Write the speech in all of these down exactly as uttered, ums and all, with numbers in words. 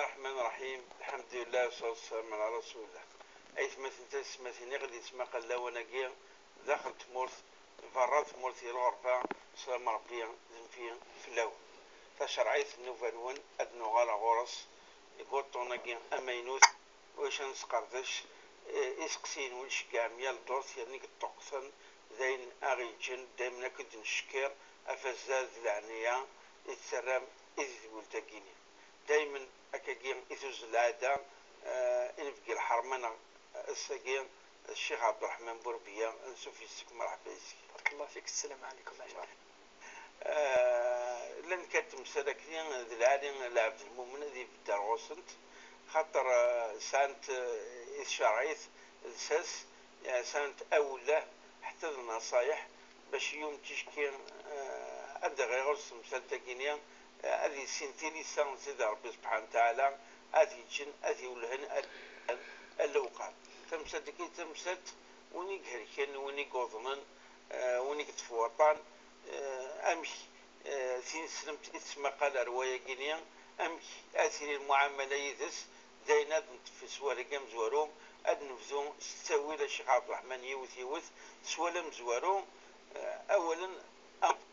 الرحمن الرحيم. الحمد لله والصلاة والسلام على رسول الله. Aytmaten, taysetmatin, i ɣ-d-yettmaqalen lawan-agi daxel tmurt, berra tmurt, di lɣerba, sslam Ṛebbi d nnbi fell-awen. Tacerɛit, nnuba-nwen, ad d-nuɣal ɣur-s deg wuṭṭun-agi amaynut, wac ad nesqerdec, eh, iseqsiyen-nwen ceggɛem yal ddurt, yerna i yeṭṭuqqten d ayen aɣ-yeǧǧen daymen akk i d-neckeṛ ɣef azal d leɛnaya i d-terram i tedwilt-agi-nni. Daymen akkagi i tuzzel lɛada, eh, inebgi lḥerma-nneɣ ass-agi, Ccix Ɛebderreḥman Burbiya, ansuf yes-k, merḥba yes-k. بارك الله فيك، السلام عليكم أجمعين. Eh, llant kan temsal akk-nni d lɛali lɛebd lmumen ad ibedder ɣur-sent, xaṭer, eh, sɛant, eh, i tcerɛit lsas, eh, sɛant awellah, ḥetta d nnaṣayeḥ, bac yiwen ticki, eh, ad d-iɣer ɣur-s temsalt-agi-nni, eh, ad yissin tilisa n Sidi Ṛebbi Subḥanahu wa Taɛala, ad t-yeǧǧen, ad t-iwellhen, ad, ad lewqam. Tamsalt-agi d tamsalt win i ihelken, win i yuḍnen, eh, win i yeṭṭef waṭṭan, eh, amek, eh, tineslemt i tettmaqal ar wayagi-nni, amek ad tili lmuɛamala yid-s, d ayen ad neṭṭef s wahil-agi amezwaru, ad nebdu s ttawil a Ccix Ɛebderreḥman, yiwet yiwet, s wawal amezwaru, eh, awalen am-,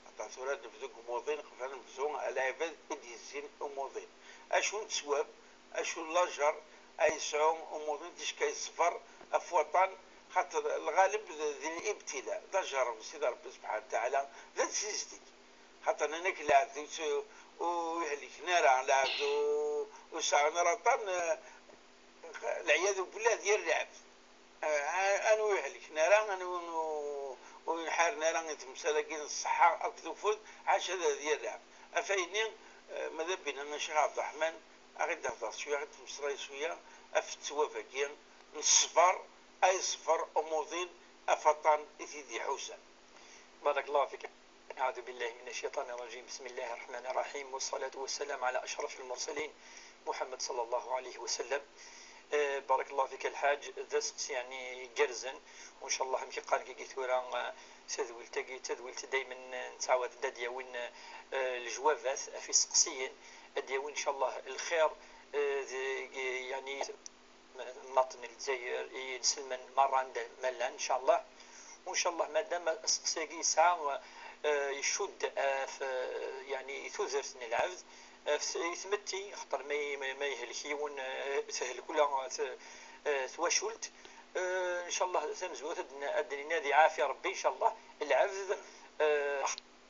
aṭas tura ad nebdu deg umuḍin, qbel ad nebdu a lɛibad i d-yezzin umuḍin. Acu n ttwab, acu n lajer ay yesɛu umuḍin ticki yeṣber ɣef waṭṭan, xaṭer lɣaleb d, d libtila, d ajerreb n Sidi Ṛebbi Subḥanahu wa Taɛala, d ad t-izdeg. Xaṭer nnan-ak lɛebd ur tt-, ur ihelken ara, lɛebd ur, ur seɛɛun ara aṭṭan, eh, lɛiyadu billah ad yir lɛebd. Eh, a-, anwa ur ihelken ara, anwa ur, ur inḥaren ara i temsal-agi n ṣṣeḥḥa akked ufud, ḥaca ad, ad yir lɛebd. Ɣef ayenni, eh, ma d abina a Ccix Ɛebderreḥman, a ɣ-id-hder cwiya, a ɣ-id-temmeslay cwiya ɣef ttwab-agi n ṣṣber, ay ṣṣber umuḍin ɣef waṭṭan i t-id-iḥusan. بارك الله فيك. أعوذ بالله من الشيطان الرجيم. بسم الله الرحمن الرحيم. والصلاة والسلام على أشرف المرسلين محمد صلى الله عليه وسلم. Eh, بارك الله فيك الحاج. D asteqsi yeɛni igerrzen. وإن شاء الله amek i qqaren dagi tura, eh, tadwilt-agi d tadwilt daymen, eh, nettɛawad ad d-yawin, eh, lejwabat ɣef iseqsiyen, ad d-yawin إن شاء الله lxir, eh, deg, yeɛni, maḍ n Lezzayer, i inselmen merra anda ma llan, ncallah. Ncallah, madam aseqsi-agi yesɛa, eh, icudd ɣef, eh, yeɛni, i tudert n lɛebd, ɣef t-, i tmetti, xaṭer ma, ma, ma yehlek yiwen, eh, tehlek ula t-, eh, twacult. Eh, ncallah, tamezwarut ad n-, ad d-nini ad iɛafi Ṛebbi, ncallah, lɛebd, eh,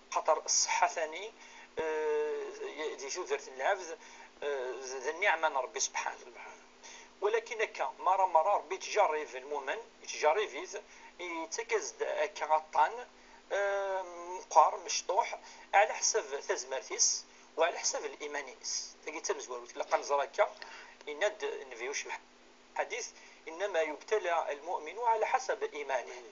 xaṭer ṣṣeḥḥa tani, eh, di tudert n lɛebd, eh, d, d nniɛma n Ṛebbi subḥanahu. Walakin akka, mara mara Ṛebbi yettjarrib lmumen, yettjarrib-it, yettak-as-d akka aṭṭan, eh, meqqer, mecṭuḥ, ɛla ḥsab tazmert-is, u ɛla ḥsab liman-ines. Tagi d tamezwarut, ilaq ad neẓer akka, yenna-d Nnbi ucebḥ. Ḥadit, إنما يبتلى المؤمن على حسب إيمانه.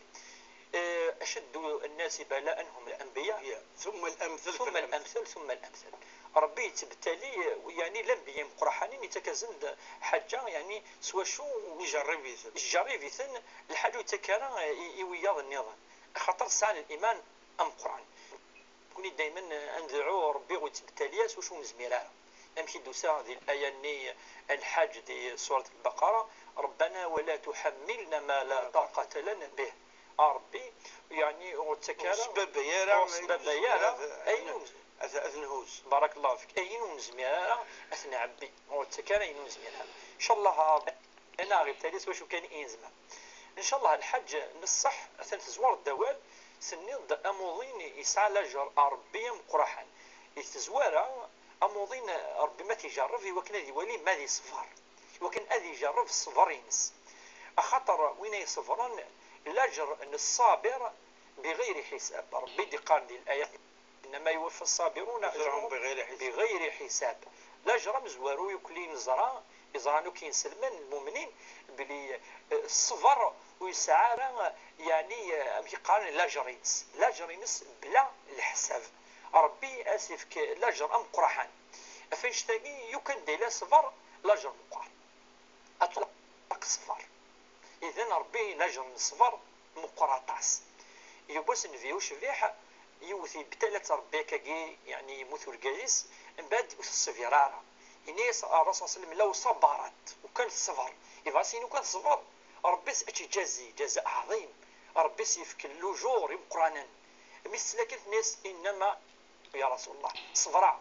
Eh, أشد الناس بلاء هم الأنبياء. ثم الأمثل ثم فالأمثل. الأمثل ثم الأمثل. Ṛebbi yettbettali, eh, yeɛni lanbiya imeqqraḥanin, yettak-asen-d ḥaǧa, yeɛni s wacu ijerrib-iten. Ijerrib-iten, lḥaǧa ur yettak ara, eh, i, i wiyaḍ nniḍen. Axaṭer sɛan liman ameqqran. Nekkni daymen ad ndɛu Ṛebbi ur yettbettali ara s wacu ur nezmir ara. Amek i d-tusa di laya-nni, a Lḥaǧ, di surat Lbaqara, ربنا ولا تحملنا ما لا طاقة لنا به. A Ṛebbi, yeɛni ur ttak ara, ur sbabay ara, ur sbabay ara ayen ur, ad, ad, ad nhuz. بارك الله فيك. Ayen ur nezmir ara ad t-nɛebbi. Ur ttak ara ayen ur nezmir ara. Ncallah a Ṛebbi ad aɣ-ibtali s wacu kan i nezmer. Ncallah a Lḥaǧ, n ṣṣeḥ, atan tezwareḍ-d awal, tenniḍ-d amuḍin yesɛa lajer a Ṛebbi ameqqraḥan. Di tezwara, amuḍin Ṛebbi ma t-ijerreb i wakken ad iwali ma ad iṣber, i wakken ad ijerreb ṣṣber-ines. Axaṭer win ay iṣebren, lajer n ṣṣabir بغير حساب. Ṛebbi d-iqqaren di laya, إنما يوفى الصابرون أجرهم بغير حساب. بغير حساب. Lajer amezwaru yakk i neẓra, i ẓran akk inselmen, lmumnin, belli, eh, ṣṣber ur yesɛi ara, yeɛni, eh, amek i qqaren, lajer-ines. Lajer-ines bla leḥsab. Ṛebbi ad s-ifk lajer ameqqraḥan. Ɣef annect-agi, yakk anda yella ṣṣber, lajer meqqar. Ad tlaq ṣṣber. Idan, Ṛebbi lajer n ṣṣber meqqer aṭas. Yiwwas nnbi ucbiḥ, yiwet yebtala-tt Ṛebbi akkagi, yeɛni yemmut urgaz-is, mbeɛd ur teṣbir ara. Ini-as Ṛṛasul ṣalla Llahu ɛalayhi wa sallam: "Law ṣabarat", ukan teṣber, ibɣa s-yini ukan teṣber, Ṛebbi s-, ad tt-iǧazi ǧaza ɛḍim, Ṛebbi s-yefk lujur imeqqranen. Mi s-tesla kan, tenna-as: "Innama, ya Rasul Llah, ṣebra."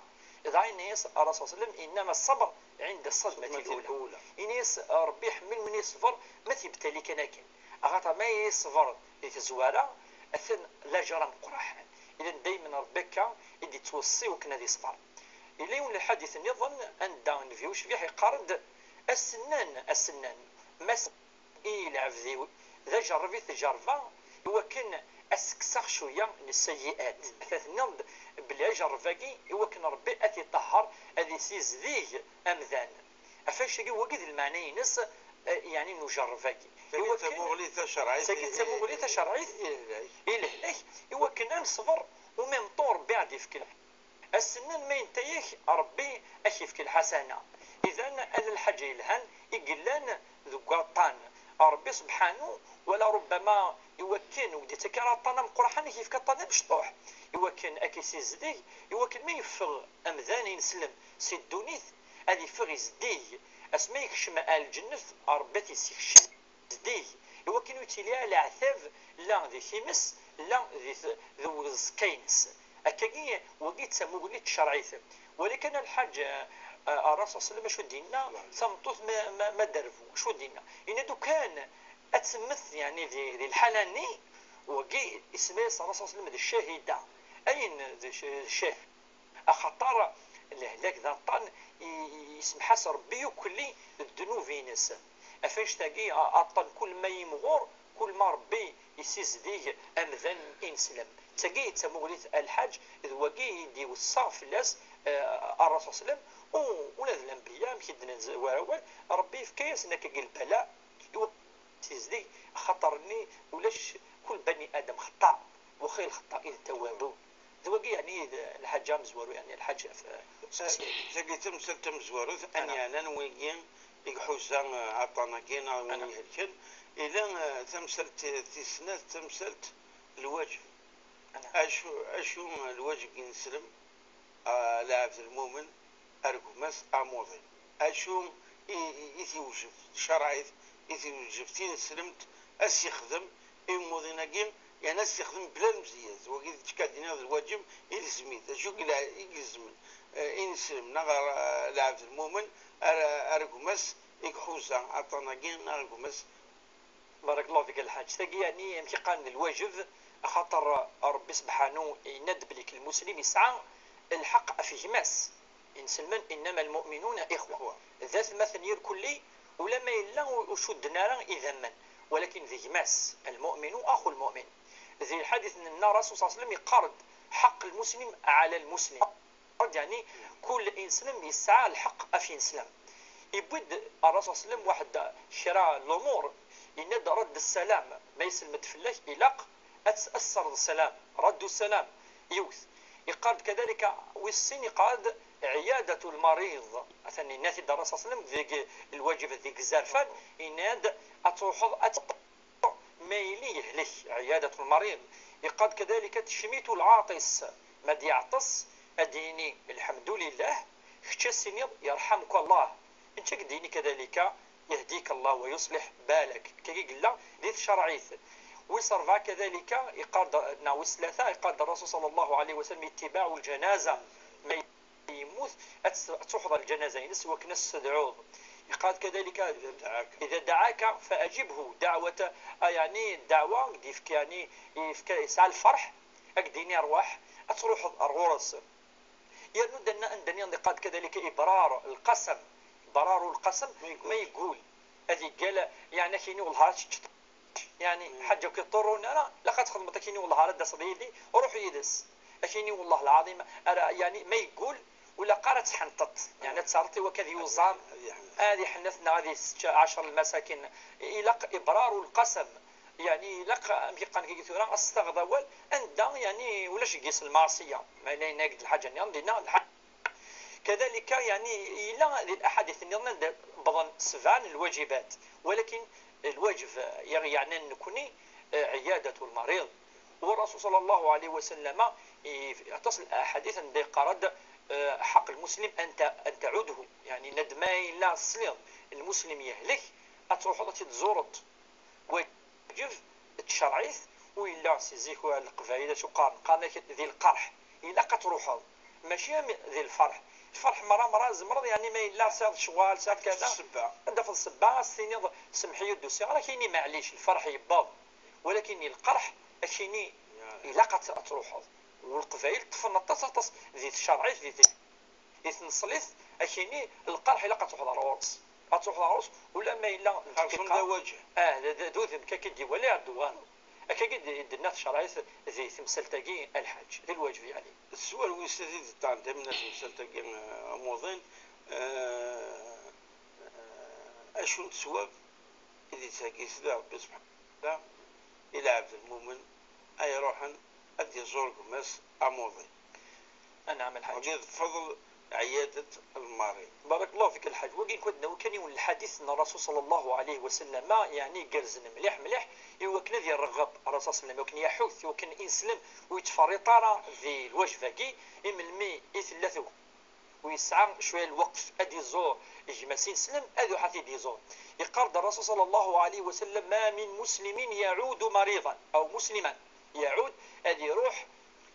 Dɣa yenna-as Ṛṛasul ṣalla Llahu ɛalayhi wa sallam: "Innama ṣṣabr ɛinda ṣṣadmati lula." Ini-as: "Ṛebbi iḥemmel win iṣebber ma tibtali kan akken." Axaṭer ma iṣber di tezwara, atan laǧer ameqqran. Idan daymen Ṛebbi akka i d-ittweṣṣi wakken ad iṣber. Yella yiwen lḥadit nniḍen anda Nnbi ucbiḥ iqqar-d: "Asennan, asennan, ma s-, i lɛebd-iw, d ajerreb i t-jerrbeɣ, iwakken ad s-kkseɣ cwiya n sseyyi'at." Ata tenniḍ-d belli ajerreb-agi iwakken Ṛebbi ad t-iṭehher, ad isizdeg amdan. Ɣef wannect-agi, wagi d lmeɛna-ines, eh, yeɛni n ujerreb-agi. Tagi d tamuɣli tacerɛit. Tagi d tamuɣli tacerɛit i lehlak, iwakken ad neṣber, u même temps Ṛebbi ad d-ifk lḥ-, asennan ma yenta-yak, Ṛebbi ad k-yefk lḥasana. Idan, ala lḥaǧa yelhan i yellan deg waṭṭan. Ṛebbi subḥanu, wala rubbama iwakken ur d-ittak ara aṭṭan ameqqran, ad k-yefk aṭṭan amecṭuḥ, iwakken ad k-isizdeg, iwakken ma yeffeɣ amdan ineslem si ddunit, ad iffeɣ izeddig. Asmi yekcem ar lǧennet, Ṛebbi ad t-issekcem zeddig, iwakken ur yettili ara leɛtab, la di times, la di t-, di uẓekka-ines. Akkagi, wagi d tamuɣli n tcerɛit. Walakin a lḥaǧ, eh, eh, Ṛṛasul ṣalla Llahu ɛalayhi wa sallam acu d-yenna, tameṭṭut ma, ma, ma derbu, acu d-yenna? Yenna-d ukan ad temmet, yeɛni di, di lḥala-nni, wagi isemma-yas Ṛṛasul ṣalla Llahu ɛalayhi wa sallam d ccahida, ayen d c-, ccah-, Axaṭer lehlak d aṭṭan i, i, isemḥ-as Ṛebbi yukelli ddnub-ines. Ɣef wannect-agi, a-, aṭṭan kul ma yimɣur, kul ma Ṛebbi yessizdig amdan ineslem. D tagi i d tamuɣli a lḥaǧ, d wagi i d-iweṣṣa fell-as, eh, Ṛṛasul ṣalla Llahu ɛalayhi wa sallam, u ula d lanbeyya, amek i d-nenza war awal, Ṛebbi yefka-yasen akkagi lbala, iwakken ad ssizdeg, axaṭer-nni ulac, kul bani Adam xeṭṭa, wa xayr lxeṭṭa'ina ttawwabun. D wagi, yeɛni, d lḥaǧa amezwaru, yeɛni, lḥaǧa f-, f-, tagi d tamsalt tamezwarut, ayen yeɛnan wigi i iḥuza, eh, aṭṭan-agi, neɣ win ihelken, ila, eh, tamsalt tis snat, tamsalt n lwaǧeb. Acu, acu, eh, lwaǧeb i ineslem, eh, lɛebd lmumen, ar gma-s amuḍin. Acu i, i, i t-iwjeb tcerɛit, i t-iwjeb tineslemt, ad s-ixdem i umuḍin-agi, yeɛni ad s-ixdem bla lemzeyya. Wagi d ttk ad d-iniɣ d lwaǧeb i lezmit. Acu i la-, i ilezmen, eh, ineslem, neɣ, eh, lɛebd lmumen, ar, ar gma-s i iḥuza aṭṭan-agi, neɣ ar gma-s. Barak Llahu fik a lḥaǧ. Tagi, yeɛni, amek i qqaren d lwaǧeb, axaṭer Ṛebbi sebḥanu yenna-d belli lmuslim yesɛa lḥeqq ɣef gma-s. Inselmen: "Innama lmu'minuna ixwa." D atmaten irkelli, ulamma yella ur, ur cudden ara idammen, walakin d gma-s. "Almu'minu axu lmu'min." Di lḥadit nna Ṛṛasul ṣalla Llahu ɛalayhi wa sallam iqqar-d: "Ḥeqq lmuslim ɛala lmuslim." Yeɛni, kul ineslem yesɛa lḥeqq ɣef ineslem. Yewwi-d Ṛṛasul ṣalla Llahu ɛalayhi wa sallam waḥed kra n lumuṛ, yenna-d: "Radd ssalam", ma yesselmed fell-ak, ilaq ad s-, ad tesserreḍ ssalam, raddu ssalam, yiwet. Iqqar-d kadalika, wis sin, iqqar-d: "Ɛiyadatu lmariḍ". Atan yenna-t-id Ṛṛasul ṣalla Llahu ɛalayhi wa sallam deg lwaǧeb, deg zzerfan, yenna-d ad truḥeḍ, ad t-, ma yili yehlek, ɛiyadat lmarid. Iqqar-d kadalika: "Tecmitu lɛaṭis", ma d-yeɛṭes, ad d-yini: "Lḥemdulillah", kečč ad s-tiniḍ: "Yerḥamek Allah". Netta ad d-yini kadalika: "Yehdik Allah wa yuṣliḥ balak". Kagi yella di tcerɛit. Wis ṛebɛa kadalika, iqqar-d, neɣ wis tlata, iqqar-d Ṛṛasul ṣalla Llahu ɛalayhi wa sallam: "Ittibaɛu lǧanaza", ma yemmut, ad tt-, ad truḥeḍ ɣer lǧanaza-ines, iwakken ad s-tedɛuḍ. Iqqar-d kadalika: "Ida daɛaka fa aǧibhu", daɛwat, a, yeɛni ddeɛwa, i d-yefka, yeɛni yefka, yesɛa lferḥ, ad k-d-yini ṛwaḥ, ad truḥeḍ ar ɣur-s. Yernu anda, anda nniḍen iqqar-d kadalika ibrar lqasam, ibraru lqasam, ma yeggul. Ma yeggul, ad yeggal, yeɛni ad k-yini: "Wellah ad teččeḍ." Yeɛni, ḥaǧa ur k-iḍurrun ara, ilaq ad txedmeḍ, ad k-yini: "Wellah ara d-taseḍ yid-i, ruḥ yid-s." Ad k-yini: "Wellah lɛaḍim, ara", yeɛni, ma yeggul, ur ilaq ara ad tḥenṭeḍ. Yeɛni, ad terreḍ i wakka ad yuẓam, ad iḥennet, neɣ ad yessečč ɛecṛa lmasakin. Ilaq ibraru lqasam. Yeɛni, ilaq, amek i qqaren kagi tura, ad s-taɣeḍ awal, anda, yeɛni, ulac deg-s lmeɛṣiyya. Ma yella yenna-ak-d lḥaǧa nniḍen, dinna lḥaǧa. Kadalika, yeɛni, yella di laḥadit nniḍen anda wwḍen sebɛa n lwaǧibat, walakin lwaǧeb i ɣ-yeɛnan nekni, eh, ɛiyadat lmariḍ. Wa Ṛṛasul ṣalla Llahu ɛalayhi wa sallam, i, aṭas n laḥadit anda yeqqar-d: Eh, حق المسلم أن ت-، أن تعوده. يعني, yenna-d ma yella tesliḍ lmuslim yehlek, ad truḥeḍ ad t-id-tzureḍ. Wajeb d tcerɛit, u yella si zik leqbayel acu qqaren, qqaren-ak di lqerḥ, ilaq ad truḥeḍ, mačči am di lferḥ. Lferḥ merra merra tzemreḍ, يعني, ma yella tesɛiḍ ccɣel, tesɛiḍ kada, ad d-tafeḍ ssebba, ad s-tiniḍ: "Semmeḥ-iyi, ur d-usiɣ ara", ad k-yini: "Maɛlic, lferḥ yewweḍ." Walakin lqerḥ, ad k-yini: "Ilaq ad t-, ad truḥeḍ." U leqbayel ṭṭfen aṭas, aṭas di tcerɛit, di, di tneṣlit, ad k-yini: "Lqerḥ ilaq ad truḥeḍ ar ɣur-s." Ad truḥeḍ ar ɣur-s, ulamma yella d Xerṣum d awaǧeh. Ah, d, d, d udem kan i d-iwala, ur d-iwala. Akka i d-, i d-tenna tcerɛit di temsalt-agi, a Lḥaǧ, d lwaǧeb, yeɛni. Sswal wis snat i d-iṭṭan, d amna temsalt-agi, eh, amuḍin, eh, eh, acu n ttwab i d-ittheggi Sidi Ṛebbi subḥanahu wa taɛala i lɛebd lmumen ay iṛuḥen ad d-iẓur gma-s amuḍin. Anɛam, a Lḥaǧ. Wagi d fadl ɛiyadet lmarid. Barakallahu fik, a Lḥaǧ. Wagi nekk ad d-nawi kan yiwen n lḥadit n Ṛṛasul ṣalla Llahu ɛalayhi wa sallam, yeɛni igerrzen mliḥ, mliḥ, i wakken ad irɣeb Ṛṛasul ṣalla Llahu ɛalayhi wa sallam, i wakken yaḥut, i wakken ineslem, ur yettferriṭ ara di lwajeb-agi, i melmi i tella tuɣ-, u yesɛa cwiya n lweqt ad d-iẓur gma-s ineslem, ad iruḥ ad t-id-iẓur. Yeqqar-d Ṛṛasul ṣalla Llahu ɛalayhi wa sallam: "Ma min muslimin yaɛudu mariḍan", aw musliman, yaɛud, ad iruḥ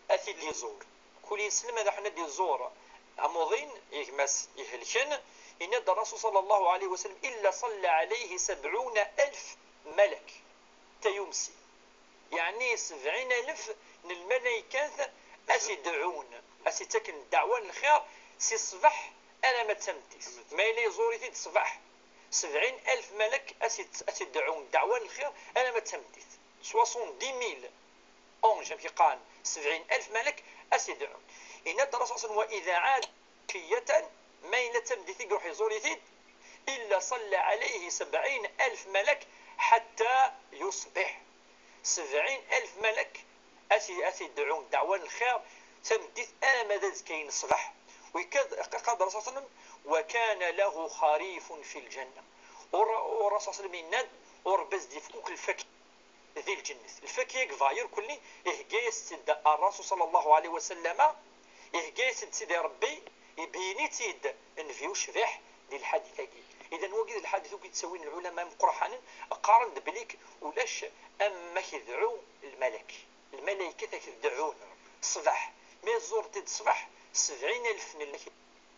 ad t-id-iẓur. Kul ineslem ad iruḥ ad d-iẓur amuḍin, gma-s ihelken, yenna-d Ṛṛasul ṣalla Llahu ɛalayhi wa sallam: "Illa ṣalla ɛalayhi sebɛuna alf malak." Tayumsi. Yeɛni sebɛin alef n lmalaykat a s-idɛun, a s-ittaken ddeɛwa n lxir si ṣṣbeḥ alamma d tameddit. Ma yella iẓur-it-id ṣṣbeḥ, sebɛin alef malak a s-id-, a s-idɛun ddeɛwa n lxir alamma d tameddit. Soixante-dix mille anges, amek i qqaren, sebɛin alef malak a s-idɛun. Yenna-d Ṛṛasul ṣalla Llahu ɛalayhi wa sallam: "Wa iza ɛada ciyatan", ma yella d tameddit i iruḥ iẓur-it-id, "illa ṣalla ɛalayhi sebɛin alf malak ḥatta yuṣbiḥ." Sebɛin alf malak a s-, a s-idɛun ddeɛwa n lxir tameddit alamma d azekka-ines ṣṣbeḥ. U yeqqar-d Ṛṛasul ṣalla Llahu ɛalayhi wa sallam: "Wa kana lahu xarifun fi lǧanna." U Ṛṛasul ṣalla Llahu ɛalayhi wa sallam yenna-d: "U Ṛebbi a s-d-yefk akk lfakya di lǧennet." Lfakya deg bɣayur kulli, ihegga-yas-tt-id Ṛṛasul ṣalla Llahu ɛalayhi wa sallam, ihegga-yas-tt-id Sidi Ṛebbi, ibeyyen-itt-id Nnbi ucbiḥ di lḥadit-agi. Idan, wagi d lḥadit akk i d-ttawin lɛulama imeqqranen, qqaren-d belli ulac am amek idɛu lmalak. Lmalaykat a k-d-dɛun ṣṣbeḥ. Mi tẓureḍ-t-id ṣṣbeḥ, sebɛin alef n lmalak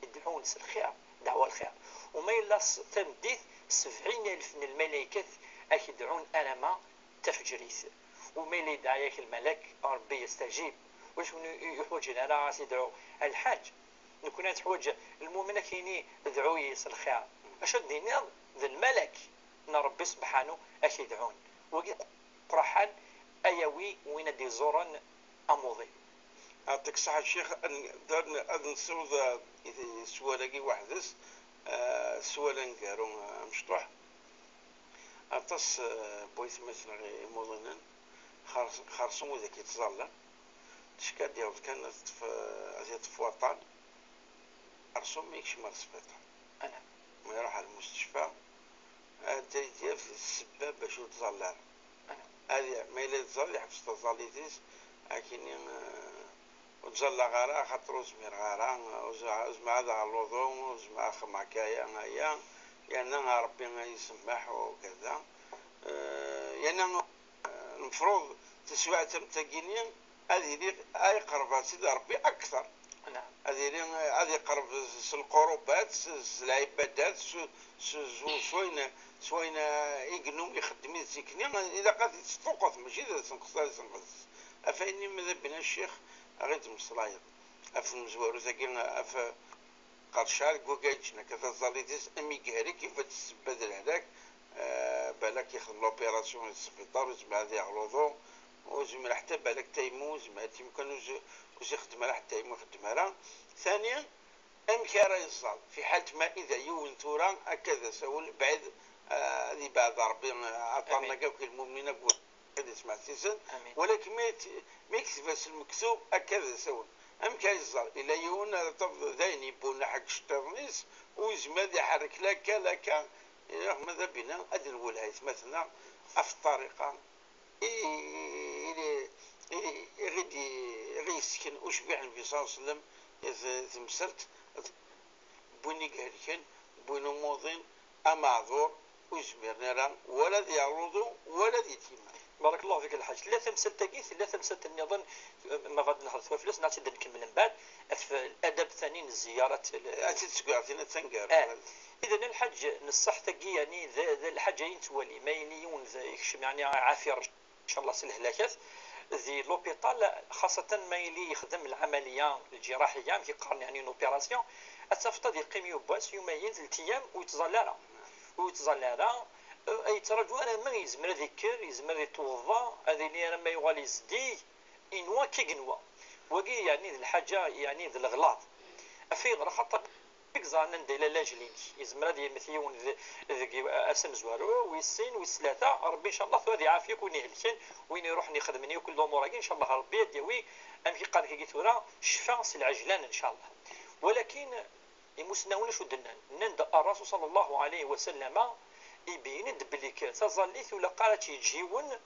idɛun s lxir, ddeɛwa lxir. U ma yella s-, tameddit, sebɛin alef n lmalaykat a k-idɛun alamma d tafejrit. U ma yella yedɛa-yak lmalak, Ṛebbi yestajib. Ulac win ur yuḥwaǧen ara a s-idɛu. A Lḥaǧ, nekkni ad teḥwaǧ lmumen a k-yini: "Dɛu-yi s lxir." Acu ad d-tiniḍ? D lmalak n Ṛebbi subḥanu a k-idɛun. Wagi qraḥan a yawi win ad d-iẓuren amuḍin. Yeɛṭik ṣṣeḥḥa, Ccix, ad n-, ad n-, ad nessiweḍ, eh, i t-, sswal-agi weḥd-s, eh, sswal aneggaru, eh, amecṭuḥ. Aṭas, eh, n waytmaten neɣ imuḍinen xers-, xerṣum widak yettẓallan. Ticki ad d-yaweḍ kan ad teṭṭef, eh, ad yeṭṭef waṭṭan. Xerṣum mi yekcem ɣer sbiṭar. Ala. Ma iruḥ ɣer lmustecfa, anta i d-yaf d ssebba bac ur tẓall ara? Ala. Ad i-, ma yella yettẓall, yeḥbes taẓallit-is, akkenni, eh, ur ttẓallaɣ ara, axaṭer ur zmireɣ ara, ur z-, ur zmireɣ ad aɣeɣ luḍu, ur zmireɣ ad xedmeɣ akka, aya, aya, yerna Ṛebbi ad isemmeḥ, u kada. Eh, yerna, eh, lmefruḍ taswiɛt am tagini, ad iliɣ ay qerbeɣ Sidi Ṛebbi akteṛ. Naɛam. Ad iliɣ, ad iqerreb s lqurubat, s, s lɛibadat, s, s, s, s wayen, s wayen, eh, i yennum ixeddem i zzikni, ilaq ad t-id-tesṭuqquteḍ, mačči d asenqes ara senqes. Ɣef wayen-nni, ma d abina ccix, ad ɣ-id-tmeslayeḍ. Ɣef tmezwarut-agi, ɣef, Qerrceɣ deg waggaǧen akka taẓallit-is, am iger-ik, yufa-d ssebba d lehlak, eh, balak yexdem l'opération di sbiṭar, ur yezmir ad yaɣ luḍu, ur yezmir ḥetta balak taymu, ur yezmir taymu kan, ur z-, ur s-ixeddem ara ḥetta taymu, ur ixeddem ara. Thani, amek ara yeẓẓal? Fi ḥalt ma ida yiwen tura akka d asawen, bɛid, eh, ad ibɛed Ṛebbi, eh, aṭṭan-agi akk i lmumnin akk. Ad ismeɛsisen, amin. Walakin mi t-, mi yekteb-as lmektub, akka d asawen. Amek ay yeẓẓar? Ila yiwen ara tafeḍ d ayen yewwun aḥegg iceṭṭiḍen-is, ur yezmir ad iḥerrek la akka, la akka, iruḥ ma d abina, ad nwel aytmaten-a ɣef ṭṭariqa i, i, i, i ɣ-, i ɣ-yessken ucbiḥ n Nnbi ṣalla Llahu ɛalayhi wa sallam, t-, temsalt n win i ihelken, n win umuḍin, ameɛdur, ur yezmiren ara wala ad yernuḍu wala ad yettimmar. Barek Llahu fik a lḥaǧ. Tella tamsalt-agi, tella tamsalt nniḍen, ma bɣa ad nehder tura fell-as, neɣ ad tt-id-nkemmel mbeɛd, ɣef ladab tani n zziyarat. Ad tt-id-sguɛtin, ad tangar. Eh. Idan a lḥaǧ, neṣṣaḥ tagi, yani, d, d lḥaǧa i nettwali. Ma yili yiwen d, yekcem, yani, ɛafi ncallah s lehlakat, di l'hôpital, xaṣatan ma yili yexdem lɛamaliya lǧiraḥiya, amek i qqaren, yani, une opération, ad tafeḍ ad yeqqim yiwwas, yumayen, telt ayyam, ur yettẓalla ara. Ur yettẓalla ara, eh, yettraǧu alamma yezmer ad yekker, yezmer ad yettuweḍḍa, ad yili alamma yuɣal yezdig, inwa akka i yenwa. Wagi, yani, d lḥaǧa, yani, d leɣlaḍ. Af ayɣer? Axaṭer i yeẓran anda yella lajel-inek. Yezmer ad yemmet yiwen d-, deg ass amezwaru, wis sin, wis tlata, Ṛebbi, ncallah, tura ad iɛafi akk win ihelken, win iruḥen ixedmen yakk lumuṛ-agi, ncallah, Ṛebbi ad d-yawi, amek i qqaren kagi tura, ccfa s lɛejlan, ncallah. Walakin, imusnawen acu d-nnan? Nnan-d, Ṛṛasul ṣalla Llahu ɛalayhi wa sallama ibeyyen-d belli k-, taẓallit ur ilaq ara ad tt-yeǧǧ yiwen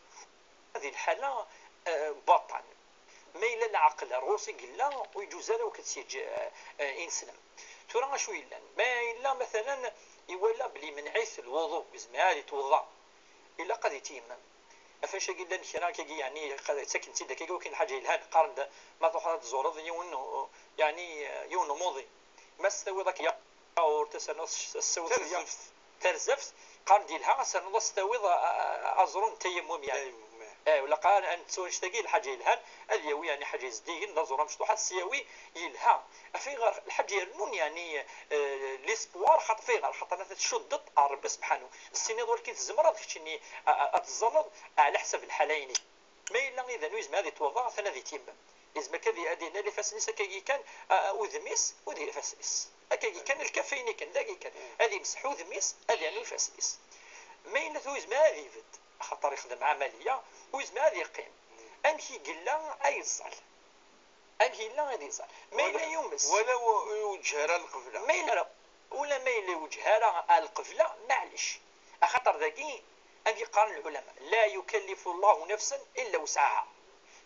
di lḥala, eh, baṭan. Ma yella leɛqel ar ɣur-s i yella, ur yeǧuz ara ad t-yeǧǧ, eh, eh, ineslem. Tura acu yellan? Ma yella, matalan, iwala belli menɛit lwuḍu, yezmer ad yetweḍḍa, ilaq ad yettimmam. Ɣef wacu-agi llan kra akkagi, yeɛni, ttaken-tt-id akkagi, wakken lḥaǧa yelhan, qqaren-d ma truḥeḍ ad tẓureḍ yiwen, yeɛni, yiwen umuḍin, ma s-tawiḍ akka yaɣurt, ad s-ternuḍ s-, s-, s-, Tarzeft. Tarzeft, qqaren-d yelha, ad s-ternuḍ ad s-tawiḍ a-, a-, aẓru n tayammum, yeɛni. Tayammum, eh. Eh, wala qqaren, ad nettu annect-agi, lḥaǧa yelhan, ad yawi, yeɛni, ḥaǧa yezdigen, d aẓru amecṭuḥ, ad s-yawi, yelha. Ɣef ayɣer lḥaǧa irennun, yeɛni, eh, l'espoir, xaṭer, ɣef ayɣer? Xaṭer ma tcuddeḍ ar Rebbi sebḥanu. Tessiniḍ walakin tzemreḍ keččini a-, a-, ad teẓẓalleḍ ɛla ḥsab lḥala-inek. Ma yella idan ur yezmir ad yetweḍḍa, atan ad yettimmam. Yezmer kan ad, ad ilal ifassen-is akkagi kan, a-, a-, udem-is, u d ifassen-is. Akkagi kan, lkafayen-ikan, dagi kan. Ad imseḥ udem-is, ad yernu ifassen-is. Ma yella ur yezmir ad ibedd, axaṭer ixdem ɛamaliya, ur yezmir ad yeqqim. Amek i yella ay yeẓẓal? Amek yella ad iẓer? Ma yella yumes. Wala u-, ur iwejjeh ara lqebla. Ma yella, ula ma yella iwejjeh ara ar lqebla, maɛlic. Axaṭer dagi, amek i qqaren lɛulama, لا يكلف الله نفسا إلا وسعها.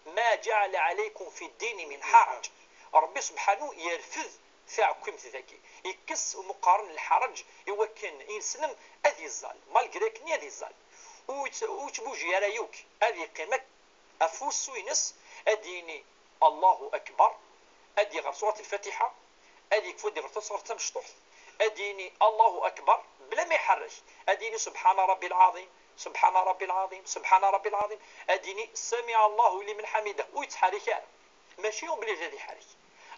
ما جعل عليكم في الدين من حرج. Ṛebbi sebḥanu yerfed taɛekkimt dagi. Yekkes umeqqar n lḥerǧ i wakken ineslem ad iẓẓal. Malgré akken ad iẓẓal. Ur yett-, ur yettbuji ara yakk. Ad yeqqim akka. Ɣef wussu-ines ad d-yini Allahu Akbar, ad d-iɣer surat Lfatiḥa, ad yekfu ad d-iɣer tasɣart tamecṭuḥt, ad d-yini Allahu Akbar, bla ma iḥerrek, ad d-yini Subḥana Rabbi lɛaḍim, Subḥana Rabbi lɛaḍim, Subḥana Rabbi lɛaḍim, ad d-yini Samiɛ Allahu liman ḥamidah, ur yettḥerrik ara. Mačči obligé ad iḥerrek.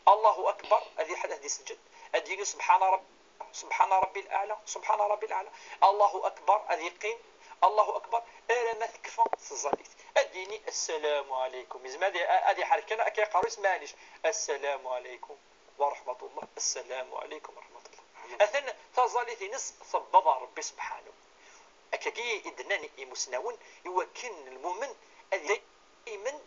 Allahu Akbar, ad iḥ-, ad iseǧǧed, ad d-yini Subḥana Rabbi. Subḥana Rabbi l-Aɛla, Subḥana Rabbi l-Aɛla. Allahu Akbar, ad yeqqim. Allahu Akbar, arma tekfa tẓallit. Ad d-yini Assalamu ɛalaykum. Yezmer ad, ad iḥerrek kan akka aqerru-is, maɛlic. Assalamu ɛalaykum wa raḥmatullah. Assalamu ɛalaykum wa raḥmatullah. Atan taẓallit-ines tewweḍ ɣer Rebbi sebḥanu. Akkagi i d-nnan imusnawen i wakken lmumen ad daymen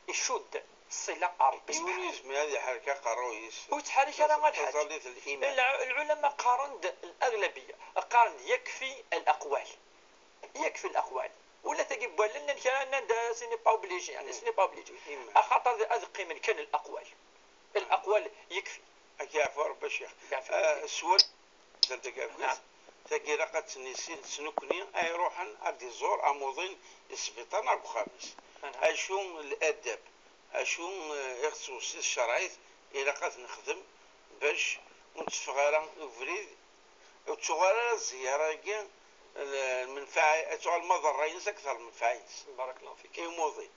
icudd ṣṣila ar Rebbi. Yiwen ur yezmir ad iḥerrek aqerruy-is. Ur yettḥerrik ara a lḥaǧ. Taẓallit n liman. Lɛ-, lɛulama qqaren-d, الأغلبية qqaren-d يكفي الأقوال. يكفي الأقوال. Ula tagi n wallen nnan kra, nnan-d ce n'est pas obligé, yeɛni, ce n'est pas obligé. Iman. Axaṭer ad, ad qqimen kan الأقوال. الأقوال يكفي. Ad k-yeɛfu Rebbi a Ccix. Yeɛfu. Ah, Rebbi. Suwal. Tagi ilaq ad tt-nissin s nekni ay iruḥen ad d-iẓur amuḍin di sbiṭar neɣ deg uxxam-is. Aha. Acu ladab, acu, eh, i ɣ-tettweṣṣi tcerɛit ilaq ad nexdem bac ur netteffeɣ ara ubrid, ur tettuɣal ara zzyara-agi, l-, lmenfaɛ, ad tuɣal maḍerra-ines akteṛ lmenfaɛ-ines. Barakallahu fik. I umuḍin.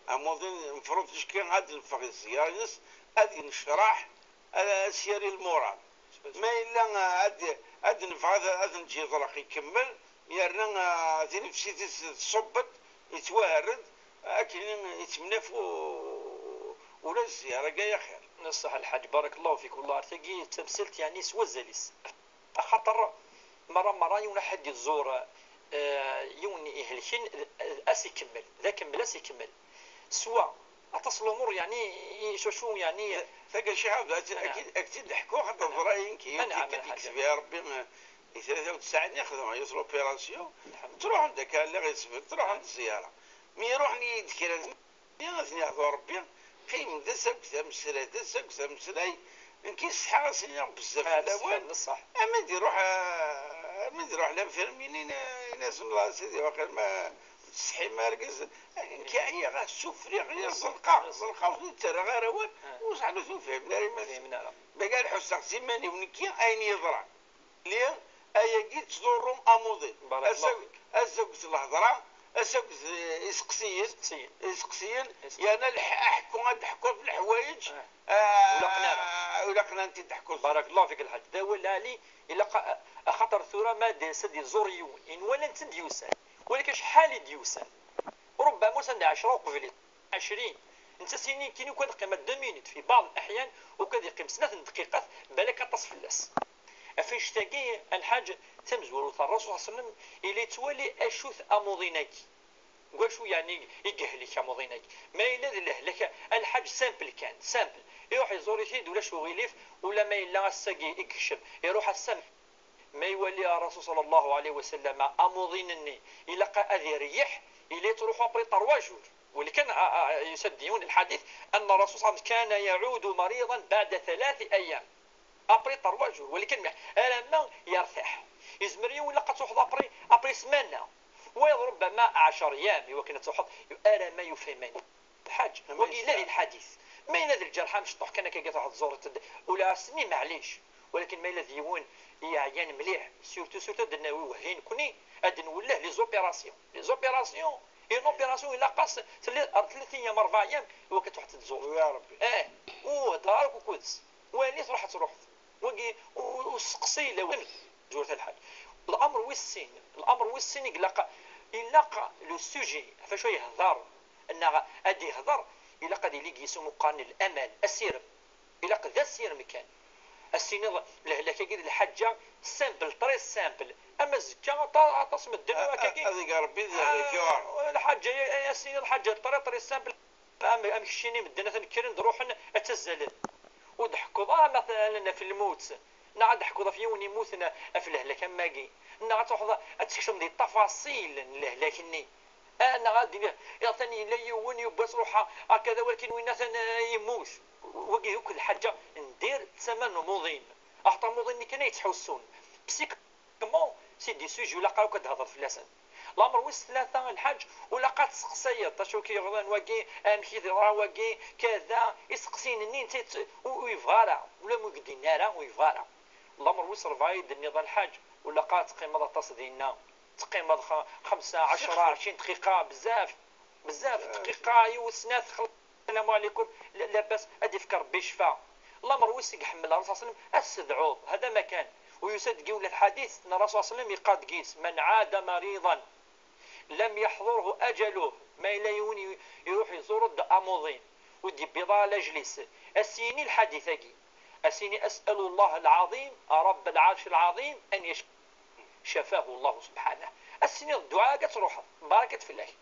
Amuḍin, mefruḍ ticki ad d-neffeɣ i zzyara-ines, ad yennecraḥ, ad s-yali lmural. Ma yella, ah, ad, ad nebɣa ad, ad neǧǧ iḍleq ikemmel, yerna, ah, tinefsit-is tṣubb-d, yettwaherred, akken yettemnafu ula d zzyara-agi ay axir. Ṣṣeḥ a lḥaǧ, barakallahu fik, wellah ar tagi d tamsalt, yeɛni, s wazal-is. Axaṭer merra merra yiwen aḥad iẓur, eh, yiwen ihelken, d, d as ikemmel, d akemmel as ikemmel. Swa aṭas n lumuṛ, yeɛni, i, s wacu, yeɛni. Tagi, Ccix Ɛebd, ad, ad k-, ad k-tt-id-ḥkuɣ, xaṭer teḍra-yi nekk, yiwet tikkelt yekteb-iyi Ṛebbi, eh, i tlata u tesɛin, xedmeɣ yiwet l'opération, ttruḥen-d akka, lliɣ yesbel, ttruḥen-d zzyara. Mi ruḥen-iyi-d kra n Ad ten-yeɛḍu Ṛebbi, qqim d ass akk d ameslay, d ass akk d ameslay, Nekk yessetḥa ad s-iniɣ bezzaf fell-awen. Neṣṣeḥ. Amin d-iruḥ, amin d-iruḥ l'infirmier, ini-as: "Mla a sidi, waqil ma ur tettsetḥim ara, argaz." Nekk ɛyiɣ, ssufriɣ, ẓelqeɣ, ẓelqeɣ, ur ten-ttarraɣ ara awal, ur ẓriɣ ur ten-fhimen ara iman-nsen. Ur fhimen ara. Baga ad ḥusseɣ s iman-iw nekki ayen yeḍran. Li ayagi ttḍurrum amuḍin. Barakallahu fik. Azagget lehḍra, azagget, eh, iseqsiyen. Iseqsiyen. Iseqsiyen. Iseqsiyen. Yerna lḥ-, aḥekku, ad d-ḥekkuɣ ɣef leḥwayeǧ, eh, ur laqen ara. Ur laqen ara ad t-id-ḥekkuɣ. Barakallahu fik, lḥaǧ. D awal lɛali, ilaq a-, axaṭer tura ma d-, s ad iẓur yiwen, inwa la netta d-yusan. Walakin acḥal i d-yusan? Rubbama usan-d ɛecra uqbel-i. Ɛecrin. Netta s-yini kan ukan qqim deux minutes, fi baɛḍ leḥyan ukan yeqqim snat n dqiqat, balak aṭas fell-as. Ɣef annect-agi, a lḥaǧ, tamezwarut n Ṛṛasul ṣalla Llahu ɛalayhi wa sallam, yella yettwali acu-t amuḍin-agi. Deg wacu yeɛni i yehlek amuḍin-agi? Ma yella d lehlak, a lḥaǧ, simple kan, simple. Iruḥ iẓur-it-id, ulac uɣilif, ula ma yella ass-agi i yekcem, iruḥ ass-a. Ma iwali Ṛṛasul ṣalla Llahu ɛalayhi wa sallam amuḍin-nni, ilaq ad ireyyeḥ, yella yettruḥu après trois jours. Walakin, a, a, yusa-d yiwen lḥadit, أن الرسول صلى الله عليه وسلم كان يعود مريضا بعد ثلاث أيام. Après trois jours, walakin alamma yertaḥ. Yezmer yiwen ilaq ad truḥeḍ après, après semaine. Wayeḍ rubbama ɛecra yyam, iwakken ad truḥeḍ, alamma yufa iman-is. Lḥaǧ, wagi yella di lḥadit. Ma yella d lǧerḥ amecṭuḥ kan akka, truḥeḍ tẓureḍ-t-id, ula ass-nni, maɛlic. Walakin ma yella d yiwen yeɛyan mliḥ, surtout, surtout ad d-nawi wehhi nekni, ad d-nwelleh les opérations. Les opérations, une opération ilaq-as tlata, tlata yyam, rebɛa yyam, iwakken ad truḥeḍ tẓureḍ. Ya Rebbi. Eh, ur hedder ara akk ukud-s. Wali truḥ ad truḥeḍ. Wagi, u-, usteqsi ila win. Zwiret a lḥaǧ. L'amr wis sin, l'amr wis sin i ilaq, ilaq le sujet, ɣef acu yehder, neɣ ad ihder, ilaq ad yili deg-s umeqqar n l'amal, asirem. Ilaq d asirem kan. Ad s-tiniḍ lehlak-agi d lḥaǧa simple, très simple. Ama azekka, aṭa-, aṭas medden, a-, a-, akkagi. Ad ig Rebbi d, ah, lḥaǧa, a-, a s-tiniḍ lḥaǧa très, très simple. Am, am keččini, medden atan kkren-d, ruḥen ad ttazzalen. Ur d-ḥekkuḍ ara, مثلا, ɣef lmut, neɣ ad d-ḥekkuḍ ɣef yiwen yemmuten ɣef lehlak am wagi, neɣ ad truḥeḍ ad tekcmeḍ di ṭṭafaṣil n lehlak-nni. Ah, neɣ ad d-iniɣ, atan yella yiwen yewwa-t ruḥ, hakada, walakin winna atan, eh, yemmut. Wagi akk d lḥaǧa n dir d tama n umuḍin. Axaṭer amuḍin-nni kan ay yettḥussun. Psychologiquement, c'est des sujets ilaq akk ad d-thedreḍ fell-asen. L'amr wis tlata, a lḥaǧ, ilaq ad testeqsayeḍ acu k-yeḍran wagi, amek i d-yeḍra wagi, kada, isteqsiyen-nni netta yett-, ur, ur yebɣa ara, ula ma ur k-d-yenni ara, ur yebɣa ara. L'amr wis rebɛa i d-tenniḍ, a lḥaǧ, ilaq ad teqqimeḍ aṭas dinna. Teqqimeḍ xa-, xemsa, ɛecra, ɛecrin dqiqa, bezzaf, bezzaf, dqiqa, yiwet, snat, xlas, السلام عليكم، لا، لاباس، ad ifk Rebbi ccfa. L'amr wis i iḥemmel Ṛṛasul ṣalla Llahu ɛalayhi wa sallam, ad tedɛuḍ, hada ma kan. U yusa-d deg yiwen lḥadit n Ṛṛasul ṣalla Llahu ɛalayhi wa sallam, yeqqar deg-s: "من عاد مريضا لم يحضره أجله". Ma yella yiwen i-, iruḥ iẓur-d amuḍin, ur d-yewwiḍ ara lajel-is, ad s-yini lḥadit-agi. Ad s-yini: "أسأل الله العظيم رب العرش العظيم أن يشفيه". شفاه الله سبحانه. Ad s-tiniḍ dduɛa-agi, ad truḥeḍ. Barakat fell-ak.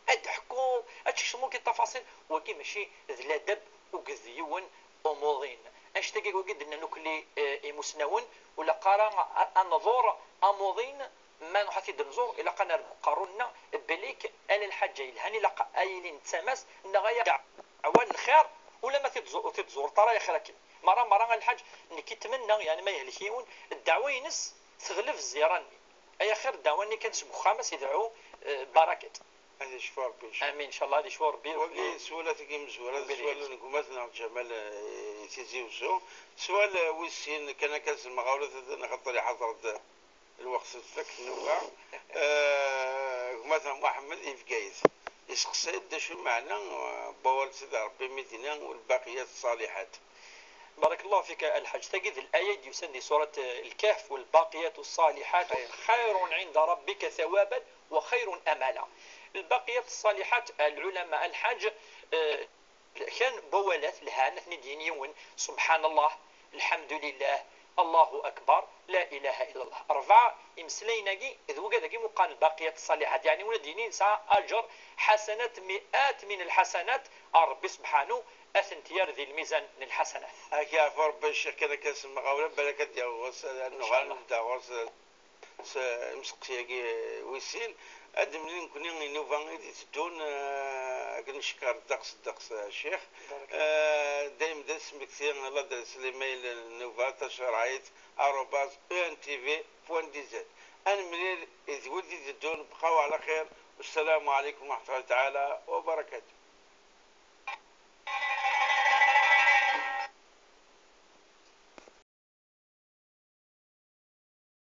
Ad d-ḥkuḍ, ad tekcmeḍ akk ṭṭafaṣil. Wagi mačči d ladab akked yiwen umuḍin. Annect-agi wagi d-nnan akk li, eh, imusnawen, ur ilaq ara a, a nḍur amuḍin, ma nruḥ ad t-id-nẓur, ilaq ad nerr deg uqerru-nneɣ belli-k ala lḥaǧa yelhan, ilaq ad yili nettamas, neɣ ay ddeɛwa n lxir, ula ma t-id-tẓu-, ur t-id-tẓureḍ ara, yaxir akken. Merra, merra, a lḥaǧ, nekk i ttmennaɣ, yeɛni ma yehlek yiwen, ddeɛwa-ines teɣleb zzira-nni. Ay axir ddeɛwa-nni kan seg uxxam, ad s-idɛu, eh, barakat. Ad icfu Rebbi, incallah. Amin, incallah, ad icfu Rebbi. Wagi s wala tagi mezwura, d swal n gma-tneɣ Ǧamal, eh, Tizi Wezzu. Swal, eh, wis sin, kan akka s lemɣawla, axaṭer iḥeḍer-d lweqt tfak nnuba. Eh, gma-tneɣ Muḥemmed i Bgayet. Iseqsa-d d acu meɛna, eh, n wawal Sidi Rebbi mi d-yenna: "والباقيات الصالحات". Barakallahu fik, a lḥaǧ. Tagi d laya i d-yusan di surat, eh, Lkahf: "والباقيات الصالحات خير عند ربك ثوابا وخير أملا". الباقيات الصالحات، العلماء، a lḥaǧ, eh, kan n wawalat lhan, ad ten-id-yini yiwen: سبحان الله، الحمد لله، الله أكبر، لا إله إلا الله. Rebɛa imeslayen-agi d wigad-agi imuqan الباقيات الصالحات, yeɛni win ad d-yini yesɛa aǧer, حسنات، مئات من الحسنات, ar Rebbi subḥanu ad tent-yerr di lmizan n lḥasanat. Ad k-yeɛfu Rebbi, a Ccix, kan akka s lemɣawla, balak ad d-yaɣ ɣur-s, ad nuɣal ad nedda ɣur-s. s imseqsi-agi wis sin. Ad d-nemlil nekkni i nnuba i d-iteddun, eh, ad k-neckeṛ ddeqs, ddeqs, a Ccix. Eh, dayem d asmekti, ladres n l'email n nnuba tacerɛit arobase E N T V point D Z. Ad nemlil d wid d-iteddun, bqaw ɛla xir. Wassalamu ɛalaykum wa rahmatullahi taɛala wa barakatuh.